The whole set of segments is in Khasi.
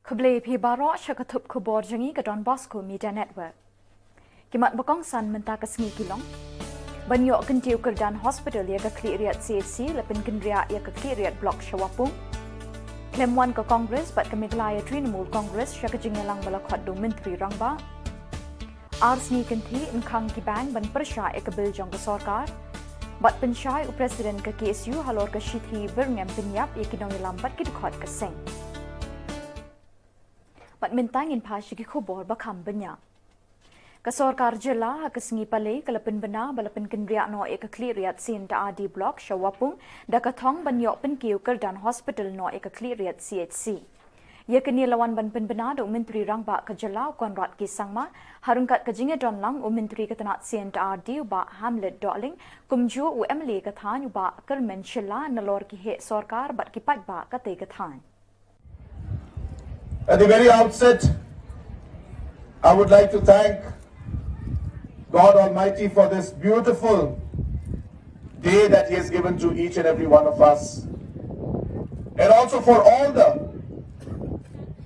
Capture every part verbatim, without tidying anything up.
Khublei phi baroh sha ka thup khubor jong ngi ka Don Bosco Media Network. Ki mat ba kongsan mynta ka sngi ki long: ban ïoh kyntiew kyrdan hospital ïa ka Khliehriat C H C, la pynkynriah ïa ka Khliehriat Block sha Wapung. Khlem wan ka Congress bad ka Meghalaya Trinamool Congress sha ka jingïalang ba la khot da u Myntri Rangbah. Ar sngi kynthih, yn khang ki bank ban pyrshah ïa ka bill jong ka sorkar. Bad pynshai u President ka K S U halor ka shithi byrngem pynïap ïa ki nongïalam bad ki dkhot ka seng. Bad mynta ngin phai sha ki khubor ba kham bniah. Ka sorkar jylla ha ka sngi Palei ka la pynbna ba la pynkynriah noh ïa ka Khliehriat C and R D Block sha Wapung da ka thong ban ïoh pynkiew kyrdan hospital noh ïa ka Khliehriat C H C. Ïa kane la wan ban pynbna da u Myntri Rangbah ka jylla u Conrad K Sangma, ha ryngkat ka jingïadon lang u Myntri ka tnat C and R D u Bah Hamlet Dohling, kumjuh u M L A ka thaiñ u Bah Kyrmen Shylla, nalor ki heh sorkar bad ki paidbah katei ka thaiñ. At the very outset, I would like to thank God Almighty for this beautiful day that He has given to each and every one of us, and also for all the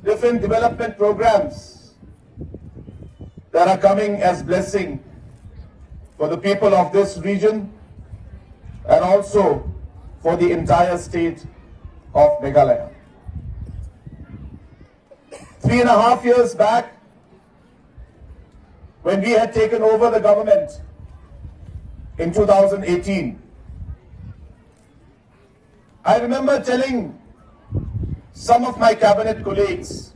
different development programs that are coming as blessing for the people of this region and also for the entire state of Meghalaya. Three and a half years back, when we had taken over the government in two thousand eighteen, I remember telling some of my cabinet colleagues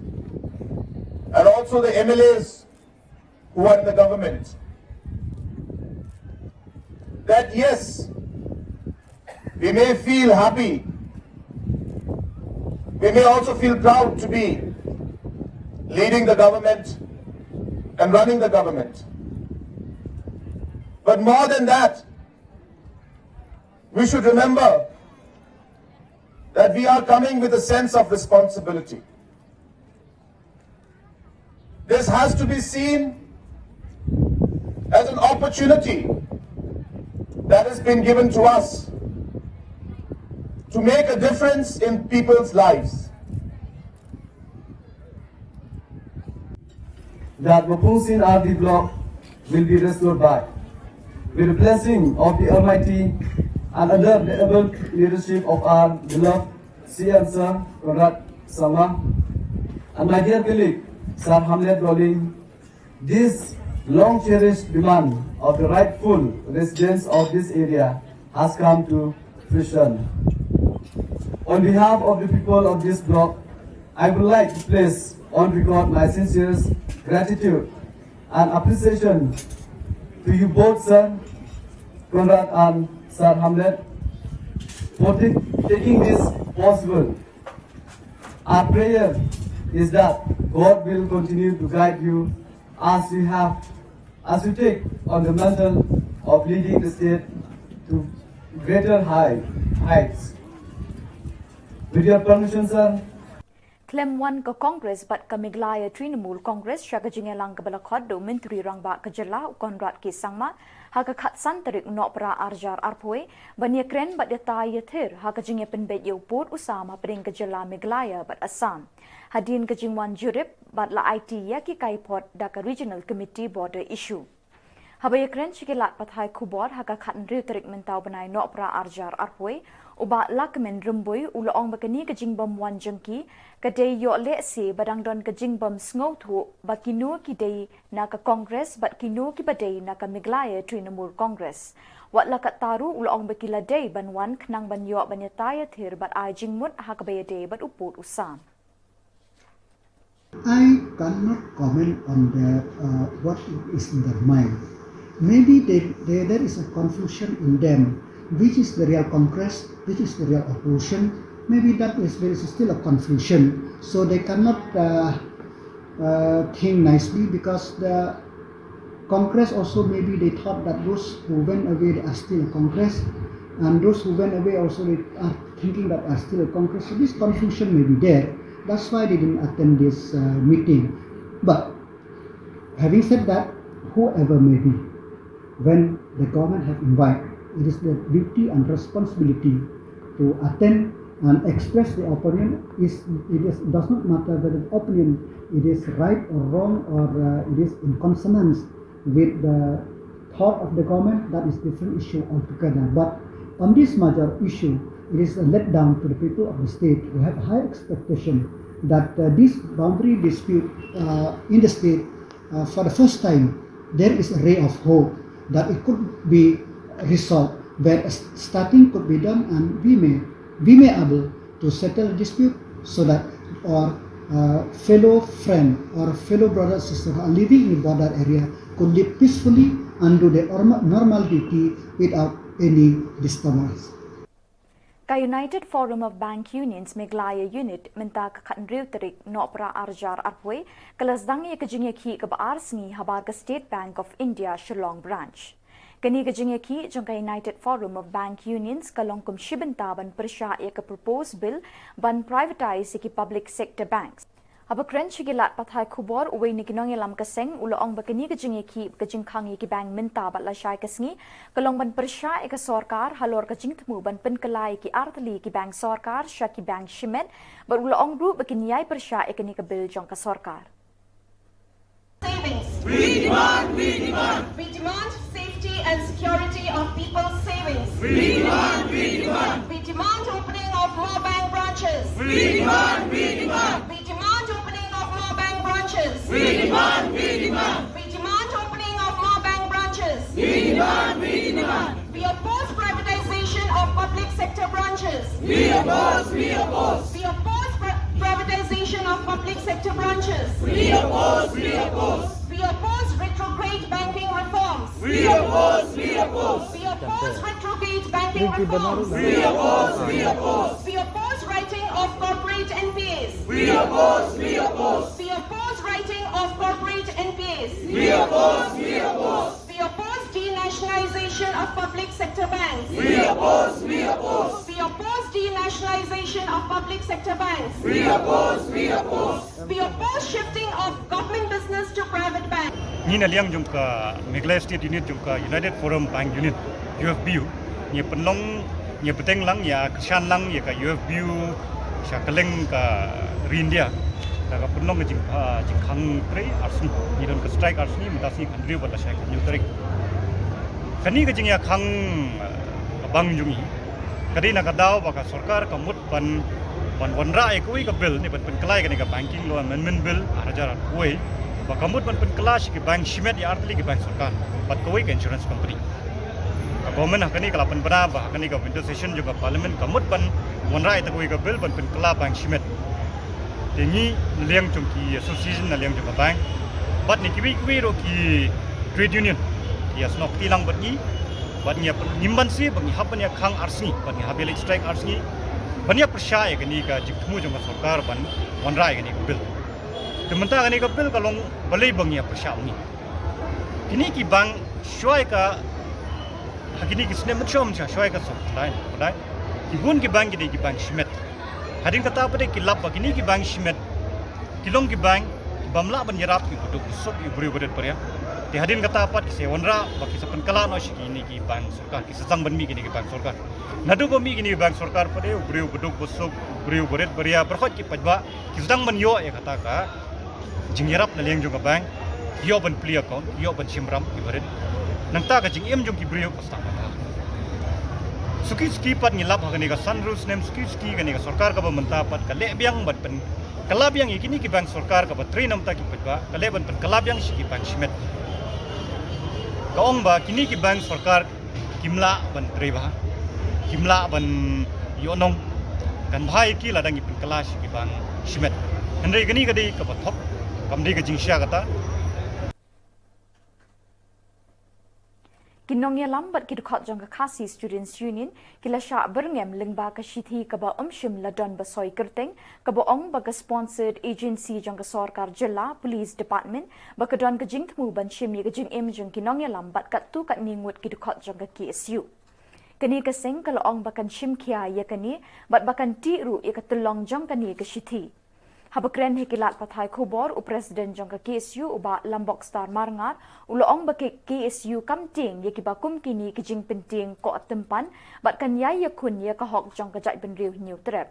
and also the M L As who are in the government that yes, we may feel happy, we may also feel proud to be leading the government and running the government. But more than that, we should remember that we are coming with a sense of responsibility. This has to be seen as an opportunity that has been given to us to make a difference in people's lives. That Wapung C and R D Block will be restored back. With the blessing of the Almighty and under the able leadership of our beloved C M Sir Conrad Sangma and my dear colleague Sir Hamlet Dohling, this long-cherished demand of the rightful residents of this area has come to fruition. On behalf of the people of this block, I would like to place on record my sincerest gratitude and appreciation to you both, Sir Conrad and Sir Hamlet, for ta-, taking this possible. Our prayer is that God will continue to guide you as you have, as you take on the mantle of leading the state to greater high, heights. With your permission, sir. Khlem wan ka Congress bad ka Meghalaya Trinamool Congress sha ka jingïalang kaba la khot da u Myntri Rangbah ka jylla u Conrad K Sangma ha ka khatsan tarik u Nohprah arhajar arphew wei ban ïakren bad ïatai ïathir ha ka jingïapynbeit ïa u pud u sam hapdeng ka jylla Meghalaya bad Assam, hadien ka jingwan jurip bad la aiti ïa ki kaiphod da ka Regional Committee Border Issue. Haba ïakren sha ki lad pathai khubor ha ka khathynriew tarik mynta u bnai Nohprah arhajar arphew wei, u Bah Lahkmen Rymbui u la ong ba kane ka jingbym wan jong ki ka dei ïoh lehse ba dang don ka jingbym sngewthuh ba kino ki dei na ka Congress bad kino kiba dei na ka Meghalaya Trinamool Congress. Wat la katta ruh u la ong ba ki la dei ban wan khnang ban ïoh ban ïatai ïathir bad ai jingmut ha kaba ïadei bad u pud u sam. I cannot comment on the, uh, what is in their mind. Maybe they, they, there is a confusion in them, which is the real Congress, which is the real opposition. Maybe that is, there is still a confusion. So they cannot, uh, uh, think nicely because the Congress also, maybe they thought that those who went away, they are still a Congress, and those who went away also, they are thinking that are still a Congress. So this confusion may be there. That's why they didn't attend this, uh, meeting. But having said that, whoever may be, when the government have invited, it is the duty and responsibility to attend and express the opinion. Is it is does not matter whether the opinion it is right or wrong or uh, it is in consonance with the thought of the government. That is different issue altogether. But on this major issue, it is a letdown to the people of the state. We have high expectation that uh, this boundary dispute uh, in the state, uh, for the first time, there is a ray of hope that it could be resolved, where a s- starting could be done, and we may we may able to settle dispute so that our uh, fellow friend or fellow brother sister who are living in the border area could live peacefully and do the orma- normal duty without any disturbance. Ka United Forum of Bank Unions Meghalaya Unit mynta ka khatnriew tarik Nohprah arjar arpwei ka la sdang ïa ka jingïakhih kaba ar sngi habar ka State Bank of India Shillong Branch. Kane ka jingïakhih jong ka United Forum of Bank Unions ka long kum shi bynta ban pyrshah ïa ka proposed bill ban privatize ïa ki public sector banks. Haba kren sha ki lad pathai khubor, uwei na ki nongïalam ka seng u la ong ba kane ka jingïakhih ka jingkhang ïa ki bank mynta bad lashai ka sngi ka long ban pyrshah ïa ka sorkar halor ka jingthmu ban pynkylla ïa ki artylli ki bank sorkar sha ki bank shimet, bad u la ong ruh ba kin ïai pyrshah ïa kane ka bill jong ka sorkar. Savings. We demand, we demand. We demand safety and security of people's savings. We demand, we demand. We demand opening of more bank branches. We demand, we demand. We demand opening of more bank branches. We demand, we demand. We demand opening of more bank branches. We demand, we demand. We oppose privatization of public sector branches. We oppose, we oppose. We oppose pri- privatization of public sector branches. We oppose, we oppose. We oppose retrograde banking reforms. We oppose, we oppose. We oppose retrograde banking reforms. We oppose, we oppose. We oppose writing of corporate N P As. We oppose, we oppose. We oppose writing of corporate N P As. We oppose, we oppose. We oppose denationalization of public sector banks. We oppose, we oppose. We oppose denationalization of public sector banks. We oppose, we oppose. We oppose shifting of government business to private banks. Ngi na liang jong ka Meghalaya State Unit jong ka United Forum Bank Unit, U F B U, ngi pynlong, ngi bteng lang, ïa kyrshan lang ïa ka U F B U sha kylleng ka ri India. Da ka pynlong ka jing, ah, jingkhang trei ar sngi. Ngi don ka strike ar sngi, mynta sngi khatnriew bad lashai khathynñiew tarik. Kane ka jingïakhang, ah, ka bank jong ngi ka dei na ka daw ba ka sorkar ka mut ban, ban wanrah ïa kawei ka bill ne ban pynkylla ïa kane ka Banking Law Amendment Bill ar hajar arphew wei, ba ka mut ban pynkylla sha ki bank shimet ïa artylli ki bank sorkar bad kawei ka insurance company. Ka government ha kane ka la pynbna ba ha kane ka winter session jong ka Parliament ka mut ban wanrah ïa kawei ka bill ban pynkylla bank shimet. Te ngi na liang jong ki association, na liang jong ka bank bad ne kiwei kiwei ruh ki trade union ki ïasnoh kti lang bad ngi, bad ngi ïa pyn-, ngim banse ba ngi hap ban ïakhang ar sngi, bad ngi hap ïa leit strike ar sngi ban ïa pyrshah ïa kane ka jingthmu jong ka sorkar ban wanrah ïa kane ka bill. Te mynta kane ka bill ka long balei ba ngi ïa pyrshah ma ngi. Kine ki bank shuwa ïa ka, ha kine ki snem mynshuwa mynshuwa shuwa ïa ka sorkar, khublei, ki bun ki bank ki dei ki bank shimet. Hadien kata pat de ki lap ba kine ki bank shimet ki long ki bank ki bym lah ban ïarap ïa u baduk basuk, ïa u briew barit baria. Te hadien kata pat ki sa wanrah ba ki sa pynkylla noh sha kine ki bank sorkar, ki sa sdang ban mih kine ki bank sorkar. Naduh ba mih kine ki bank sorkar pat de u briew baduk basuk, u briew barit baria, baroh ki paidbah ki sdang ban ïoh ïa kata ka jingïarap na liang jong ka bank, ki ïoh ban plie account, ki ïoh ban shim ram ki barit. Nangta ka jingim jong ki briew ka sdang kata. Suki suki pat ngi lap ha kane ka san hynriew snem, suki suki kane ka sorkar kaba mynta pat ka leh biang ban pynkylla biang ïa kine ki bank sorkar kaba trei na bynta ki paidbah, ka leh ban pynkylla biang sha ki bank shimet. Ka ong ba kine ki bank sorkar kim lah ban trei bha, kim lah ban ïoh nong, kan bha ïa ki lada ngi pynkylla sha ki bank shimet. Hynrei kane ka dei kaba thok, kam dei ka jingshai kata. Ki nongïalam bad ki dkhot jong ka Khasi Students Union ki la shah byrngem lyngba ka shithi kaba ym shym la don ba soi kyrteng, kaba ong ba ka sponsored agency jong ka sorkar jylla, Police Department, ba ka don ka jingthmu ban shim ïa ka jingim jong ki nongïalam bad katto katne ngut ki dkhot jong ka K S U. Kane ka seng ka la ong ba kan shim khia ïa kane bad ba kan tih ruh ïa ka tyllong jong kane ka shithi. Haba kren ha ki lad pathai khubor, u President jong ka K S U, u Bah Lambok Star Marngar, u la ong ba ka K S U kam tieng ïa kiba kum kine ki jingpyntieng koh tympan bad kan ïai ïakhun ïa ka hok jong ka jaitbynriew Hynñiewtrep.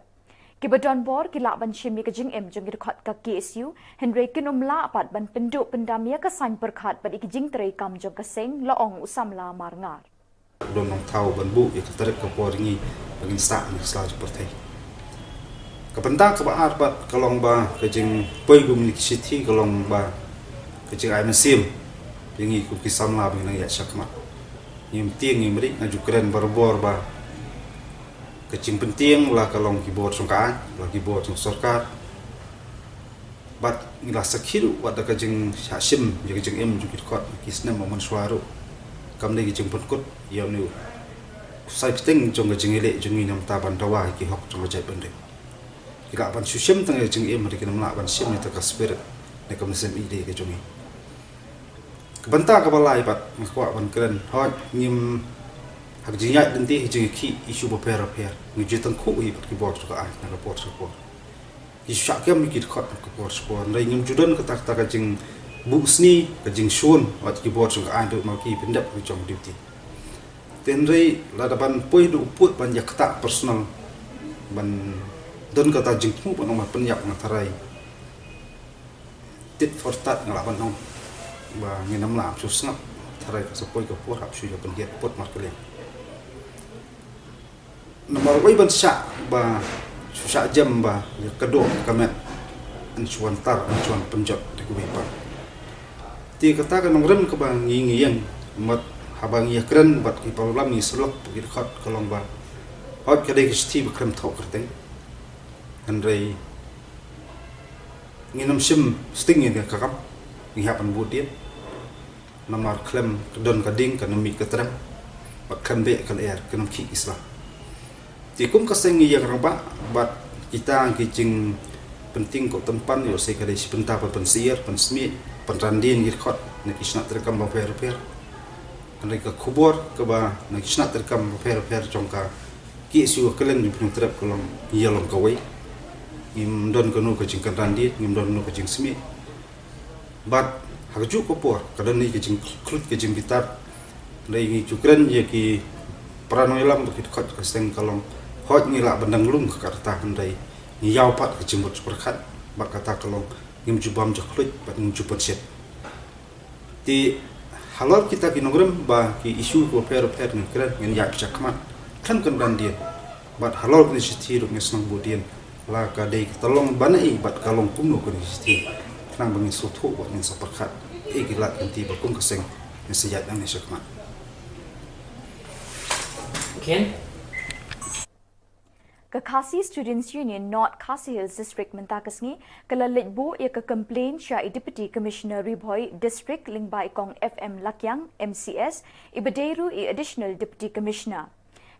Kiba don bor ki lah ban shim ïa ka jingim jong ki dkhot ka K S U, hynrei kin ym lah pat ban pynduh pyndam ïa ka saiñ pyrkhat bad ïa ki jingtrei kam jong ka seng, la ong u samla Marngar. Don long thaw ban buh ïa ka tarik ka por ngi ba ngin sah na ka sla jong pyrthei. Ka bynta kaba ar pat ka long ba ka jingpoi kum kine ki shithi ka long ba ka jingai mynsiem ïa ngi kum ki samla ba ngi nang ïaid shakhmat. Ngim tieng ngim ri, nga ju kren barabor ba ka jingpyntieng la ka long ki bor jong ka aiñ, la ki bor jong sorkar. Bad ngi la sakhi ruh wat da ka jingshah shim ïa ka jingim jong ki dkhot ki snem ba mynshuwa ruh. Kam dei ka jingpynkut ïa une u sai bteng jong ka jingïaleh jong ngi namar ban dawa ïa ki hok jong ka jaitbynriew. Ki lah ban shu shim tang ïa ka jingim, hynrei kin ym lah ban shim ïa ka spirit ne ka mynsiem ïeit ka jong ngi. Ka bynta kaba lai pat nga kwah ban kren, hooid ngim, ha ka jingïaid lynti ha jingïakhih issue bapher bapher, ngi ju tyngkhuh hi bad ki bor jong ka aiñ na ka por sha ka por. Ki ju shah kem ïa ki dkhot na ka por sha ka por, hynrei ngim ju don kata kata ka jingbuhsniew, ka jingshun bad ki bor jong ka aiñ ruh namar ki pyndep ki jong duty. Te hynrei lada ban poi haduh pud ban ïa kata personal, ban don kata jingthmu ban ong ban pynïap, nga tharai tit for tat nga lah ban ong ba ngin ym lah ban shu sngap, tharai ka sa poi ka por hap shu ïa pynhiar pud markylliang. Namar wei ban shah ba shu shah jem ba ïa ka doh ka met yn shu wan tar, yn shu wan pynjot da kiwei pat. Te kata ka nongrim kaba ngi ngi ïeng, namar haba ngi ïakren bad ki paralok ngi sylok bad ki dkhot ka long ba hooid ka dei ka shithi ba khlem thoh kyrteng. Hynrei ngin ym shim sting ïa ka kam, ngi hap ban bud dien. Namar khlem ka don ka ding kan ym mih ka trem, bad khlem beh ka lyer kan ym khih ki sla. Te kum ka seng ngi ïeng rangbah bad kita ki jingpyntieng koh tympan, ïoh sei ka dei shi bynta ban pynsyier, pynsmih, pynran dien ïa ki dkhot na ki shnat treikam bapher bapher. Hynrei ka khubor kaba na ki shnat treikam bapher bapher jong ka K S U ka kylleng jong Hynñiewtrep ka long ïa long kawei. Ngim don kano ka jingkynran dien, ngim don kano ka jingsmih. Bad ha kajuh ka por ka don hi ka jingkhluit ka jingbitar. Hynrei ngi ju kren ïa ki para nongïalam bad ki dkhot ka seng ka long, hooid ngi lah ban dang lung ka rta, hynrei ngi ïaw pat ka jingmut jingpyrkhat bad kata ka long ngim ju bam ju khluit bad ngim ju pynshit. Te halor kita ki nongrim ba ki issue kiba pher pher ngin kren, ngin ïaid shakhmat khlem kynran dien. Bad halor kine ki shithi ruh ngin sngewbha dien, la ka dei ka long ban ïa bad ka long kumno kine ki shithi, khnang ba ngin sngewthuh bad ngin sa pyrkhat ïa ki lad ki lynti ba kum ka seng ngin sa ïaid nangne shakhmat. Ken? Ka Khasi Students Union North Khasi Hills District mynta ka sngi ka la leit buh ïa ka complaint sha i Deputy Commissioner Ri Bhoi District lyngba i kong F M Lakiang, M C S, iba dei ruh i Additional Deputy Commissioner.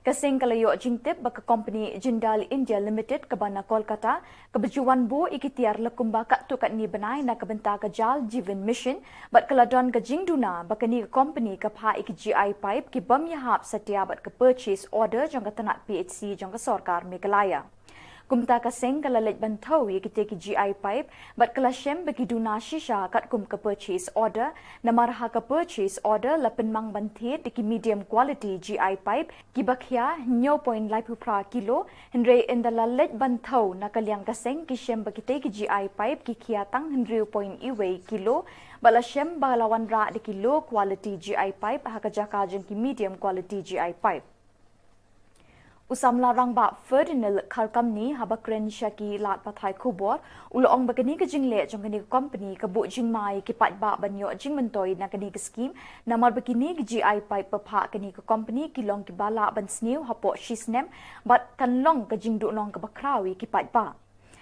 Ka seng ka la ïoh jingtip ba ka company Jindal India Limited kaba na Kolkata kaba ju wan buh ïa ki tiar la kumba katto katne bnai na ka bynta ka Jal Jeevan Mission, bad ka la don ka jingduna ba kane ka company ka phah ïa ki G I pipe ki bym ïahap satia bad ka purchase order jong ka tnat P H C jong ka sorkar Meghalaya. Kumta ka seng ka la leit ban thew ïa kitei ki G I pipe bad ka la shem ba ki duna shisha katkum ka purchase order, namar ha ka purchase order la pynmang ban thied ïa ki medium quality G I pipe kiba khia hynñiew point laiphew phra kilo, hynrei ynda la leit ban thew na ka liang ka seng ki shem ba kitei ki G I pipe ki khia tang hynriew point iwei kilo, bad la shem ba la wanrah da ki low quality G I pipe ha ka jaka jong ki medium quality G I pipe. U samla rangbah Ferdinand Kharkamni haba kren sha ki lad pathai khubor, u la ong ba kane ka jingleh jong kane ka company ka buh jingma ïa ki paidbah ban ïoh jingmyntoi na kane ka skim, namar ba kine ki G I pipe ba phah kane ka company ki long kiba lah ban sniew hapoh shi snem, bad kan long ka jingduhnong kaba khraw ïa ki paidbah.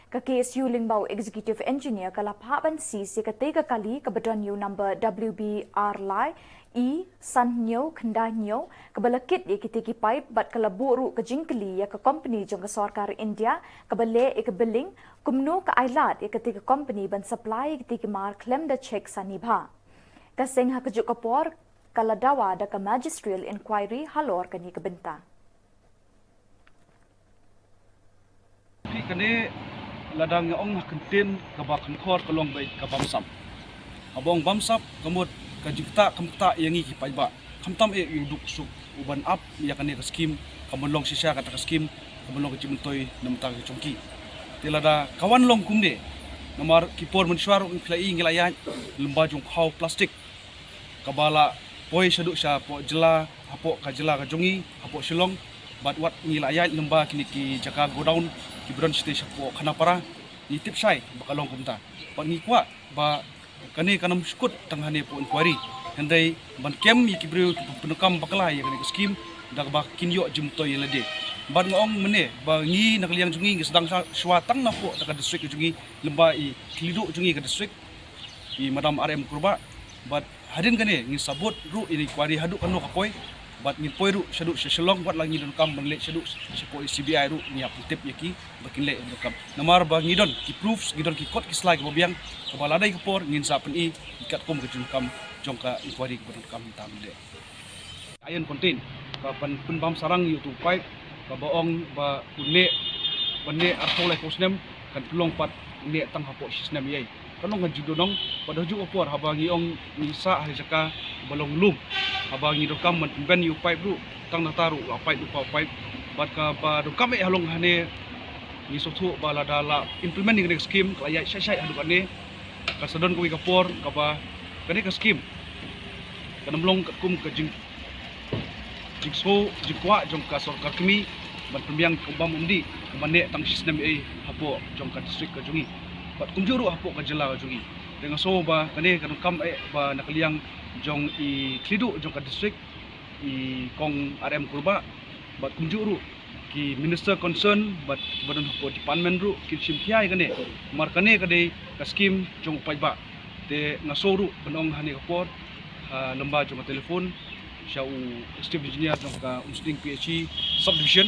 Ka K S U lyngba u Executive Engineer ka la phah ban seize ïa katei ka kali kaba don ïa u number W B R lai E san hynñiew khyndai hynñiew, kaba la kit ïa kitei ki pipe bad ka la buh ruh ka jingkylli ïa ka company jong ka sorkar India kaba leh ïa ka billing, kumno ka ailad ïa katei ka company ban supply ïa kitei ki mar khlem da check sani bha. Ka seng ha kajuh ka por ka la dawa da ka magisterial inquiry halor kane ka bynta. Phi kane Lada nga ong ha kyntien kaba khynkhor ka long beit ka bamsap. Haba ong bamsap ka mut ka jingktah kam ktah ïa ngi ki paidbah. Khamtam eh ïa u duk suk u ban ap ïa kane ka skim, ka ban long shisha kata ka skim, ka ban long ka jingmyntoi na bynta ka jong ki. Te lada ka wan long kumne, namar ki por mynshuwa ruh ngi la ïaid lyngba jong khaw plastik kaba la poi shaduh shapoh jylla, hapoh ka jylla ka jong ngi, hapoh Shillong, bad wat ngi la ïaid lyngba kine ki jaka godown kiba don shatei shapoh Khanapara, ngi tip shai ba ka long kumta. Bad ngi kwah ba kane kan ym shu kut tang hangne hapoh inquiry, hynrei ban kem ïa ki briew kiba pyndonkam bakla ïa kane ka skim, da kaba kin ïoh jingmyntoi ïa lade. Bad nga ong mynne ba ngi na ka liang jong ngi ngi sdang shuwa tang napoh ka district ka jong ngi, lyngba i khlieh duh jong ngi ka district, i Madam R M Kurbah, bad hadien kane ngin sa bud ruh ïa inquiry haduh kano ka poi, bad ngin poi ruh shaduh sha Shillong, wat la ngi donkam ban leit shaduh shapoh i C B I ruh ngi ïa pyntip ïa ki ba kin leit donkam. Namar ba ngi don ki proofs, ngi don ki kot ki sla kiba biang, kaba la dei ka por ngin sa pyni ïa katkum ka jingdonkam jong ka inquiry kaba donkam mynta mynne. Iron contain ka ban pynbam sarang ïa utu u paip kaba ong ba u neh, ba neh arphew laiphew snem, kan pynlong pat u neh tang hapoh shi snem ïa. Kan long ka jingdonong, bad ha kajuh ka por haba ngi ong ngi sah ha ka jaka ba long lum, haba ngi donkam ban pynben ïa u paip ruh, tang nangta ruh la paip, u paip, bad kaba donkam eh ha long hangne, ngi sngewthuh ba lada la implement ïa kane ka skim, ka la ïaid shai shai haduh katne, kan sa don kawei ka por kaba kane ka skim kan ym long katkum ka jing, jingsngew, jingkwah jong ka sorkar kmie ban pynbiang ka bam umdih, ka ban neh tang shi snem ei hapoh jong ka district ka jong ngi, bad kumjuh ruh hapoh ka jylla ka jong ngi. Te nga sngew ba kane ka donkam eh ba na ka liang jong i khlieh duh jong ka district, i Kong R M Kurbah, bad kumjuh ruh ki minister concern bad kiba don hapoh department ruh kin shim khia ïa kane. Namar kane ka dei ka skim jong u paidbah. Te nga sngew ruh ban ong hangne ka por, ha lyngba jong ka telephone sha u executive engineer jong ka Umsning P H E subdivision,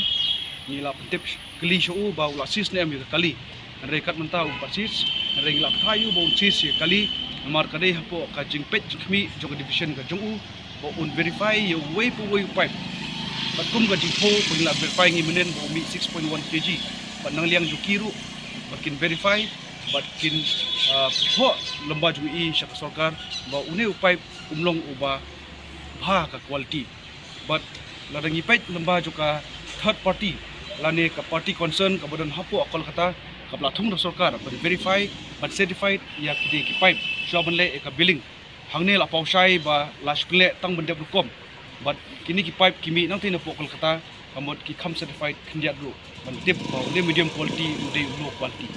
ngi la pyntip kali sha u ba u la sis ne em ïa ka kali. Hynrei kat mynta um pat sis, hynrei ngi la kyntu ïa u ba un sis ïa ka kali, namar ka dei hapoh ka jingpeit jingkhmih jong ka division ka jong u, ba un verify ïa uwei pa uwei u paip. Bad kum ka jingthoh ba ngi la verify ngi mynnin ba u mih six point one K G. Bad na ka liang jong ki ruh ba kin verify, bad kin, ah, thoh lyngba jong i sha ka sorkar ba une u paip um long uba bha ka quality. Bad lada ngi peit lyngba jong ka third party lane ka party concern kaba don hapoh Kolkata, kaba la thung da sorkar ban verify, ban certified ïa kine ki paip, shuwa ban leh ïa ka billing. Hangne la paw shai ba la shu pynleh tang ban dep rukom. Bad kine ki paip ki mih nangtei napoh Kolkata, ka mut ki kham certified khyndiat ruh ban tip ba une medium quality, une dei u low quality.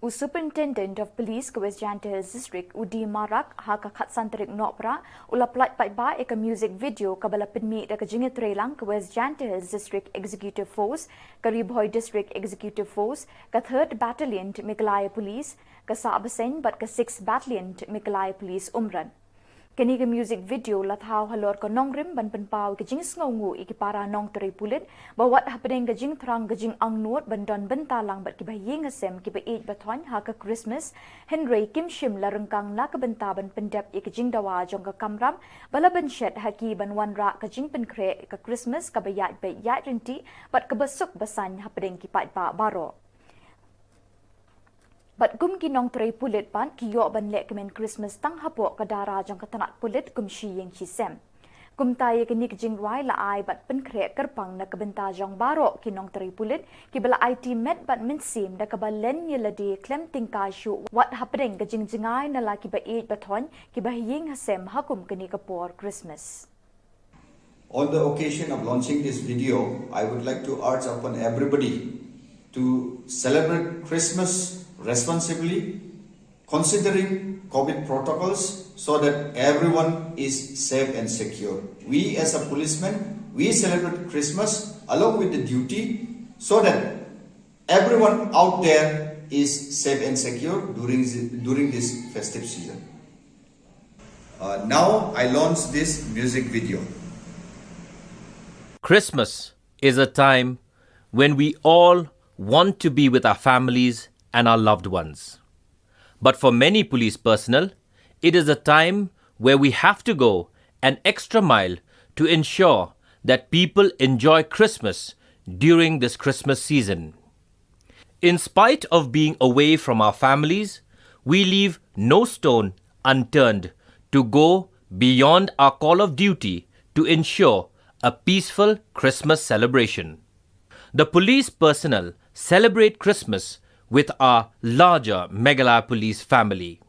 U Superintendent of Police ka West Jaintia Hills District, u D Marak, ha ka khatsan tarik Nohprah, u la pyllait paidbah ïa ka music video kaba la pynmih da ka jingïatreilang ka West Jaintia Hills District Executive Force, ka Ri Bhoi District Executive Force, ka Third Battalion Meghalaya Police, ka Sahbaseiñ bad ka Sixth Battalion Meghalaya Police Umran. Kane ka music video la thaw halor ka nongrim ban pynpaw ïa ka jingsngewnguh ïa ki para nongtrei pulit, ba wat hapdeng ka jingthrang ka jingangnud ban don bynta lang bad kiba ha ïing ha sem kiba ïeit ba thoiñ ha ka Christmas, hynrei kim shym la ryngkang na ka bynta ban pyndep ïa ka jingdawa jong ka kamram ba la bynshet ha ki ban wanrah ka jingpynkhreh ïa ka Christmas kaba ïaid beit ïaid ryntih bad kaba suk ba saiñ hapdeng ki paidbah baroh. Bad kum ki nongtrei pulit pat ki ïoh ban leh kmen Christmas tang hapoh ka dara jong ka tnat pulit kum shi ïing shi sem. Kumta ïa kane ka jingrwai la ai bad pynkhreh kyrpang na ka bynta jong baroh ki nongtrei pulit kiba la aiti met bad mynsiem da kaba len ïa lade khlem tyngkai shuh wat hapdeng ka jingjngai na la kiba ïeit ba thoiñ kiba ha ïing ha sem ha kum kane ka por Christmas. On the occasion of launching this video, I would like to urge upon everybody to celebrate Christmas responsibly, considering COVID protocols, so that everyone is safe and secure. We as a policeman, we celebrate Christmas along with the duty so that everyone out there is safe and secure during the, during this festive season. Uh, now I launch this music video. Christmas is a time when we all want to be with our families and our loved ones. But for many police personnel, it is a time where we have to go an extra mile to ensure that people enjoy Christmas during this Christmas season. In spite of being away from our families, we leave no stone unturned to go beyond our call of duty to ensure a peaceful Christmas celebration. The police personnel celebrate Christmas with our larger Meghalaya police family.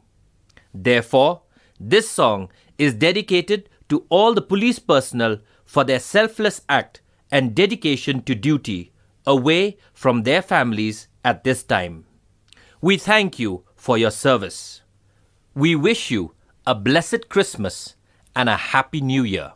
Therefore, this song is dedicated to all the police personnel for their selfless act and dedication to duty away from their families at this time. We thank you for your service. We wish you a blessed Christmas and a happy New Year.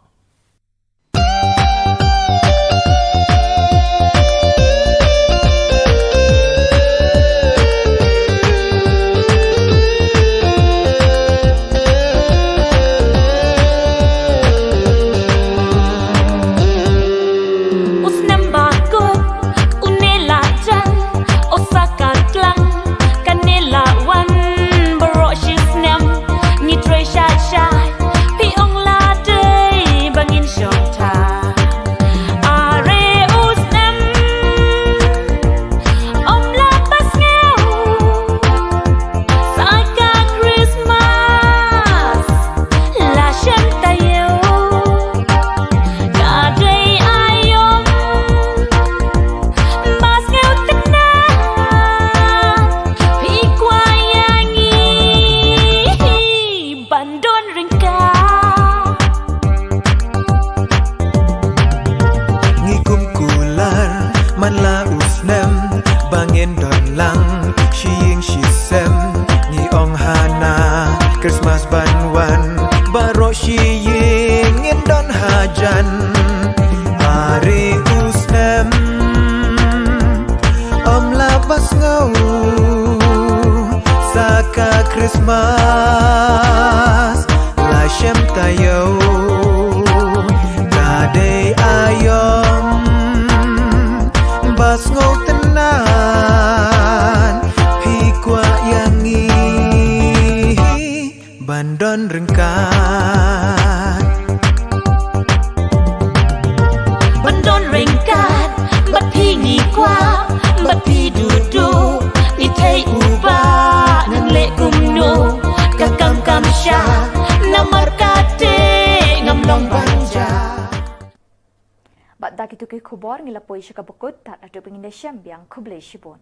Ngi kum kular man la u snem ba ngin don lang shi ïing shi sem. Ngi ong hana Christmas ban wan, baroh shi ïing ngin don hajan. Are u snem ym lah ba sngew sa ka Christmas la shem taïew. Ka dei aïom ba sngewtynnat, phi kwah ïa ngi ban don ryngkat. Ban don ryngkat bad phi ngi kwah, bad phi duh duh. Phi thei u ba ngan leh kumno, ka kam kam sha, namar kata ngam long ban jah. Bad da kito ki khubor ngi la poi sha kaba kut, tad haduh ba ngin da shem biang, khublei shibun.